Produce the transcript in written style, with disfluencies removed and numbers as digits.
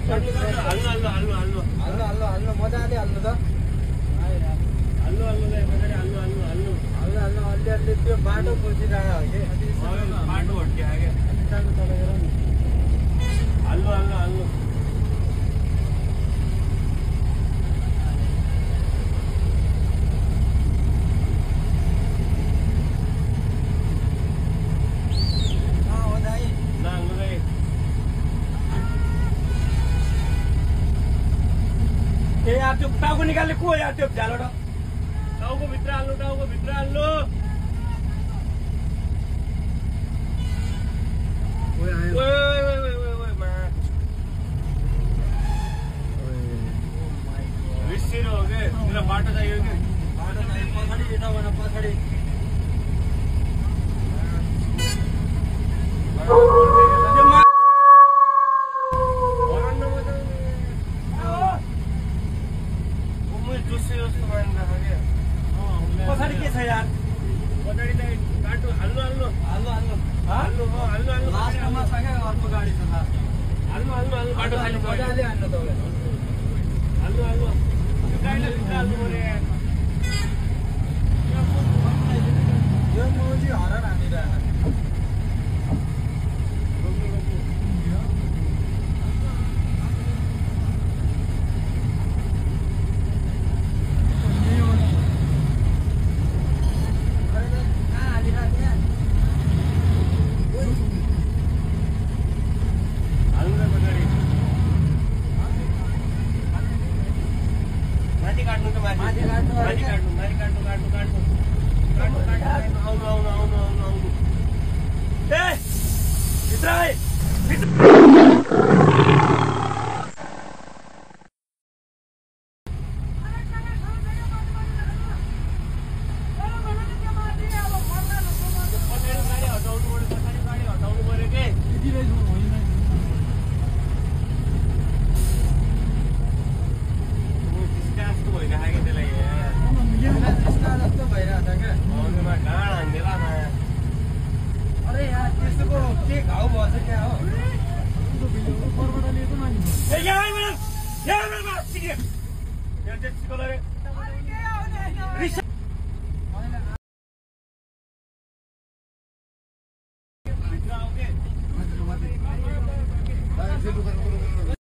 हाल्नु मजाले हाल्नु त अलि त्यो बाटो खोजिरहेको हो कि बाटो भट्किआयो क्या हाल्नु यार त्यो टाउको निकाल्ने को यार त्यो झालो टाउको भित्र हाल्नु रिसिरो हो के तेरो बाटो चाहियो कि पछाडि पछाडि के छ यार पछाडि चाहिँ बाटो हाल्नु लास्टमा छ क्या अर्को गाडी छ हाल्नु बाटो खाली मजाले हाल्नु तपाईँ हाल्नु त्यो गाडीलाई भित्र हाल्नु पऱ्यो यो मौजी हरान हानिरहेको यहाँ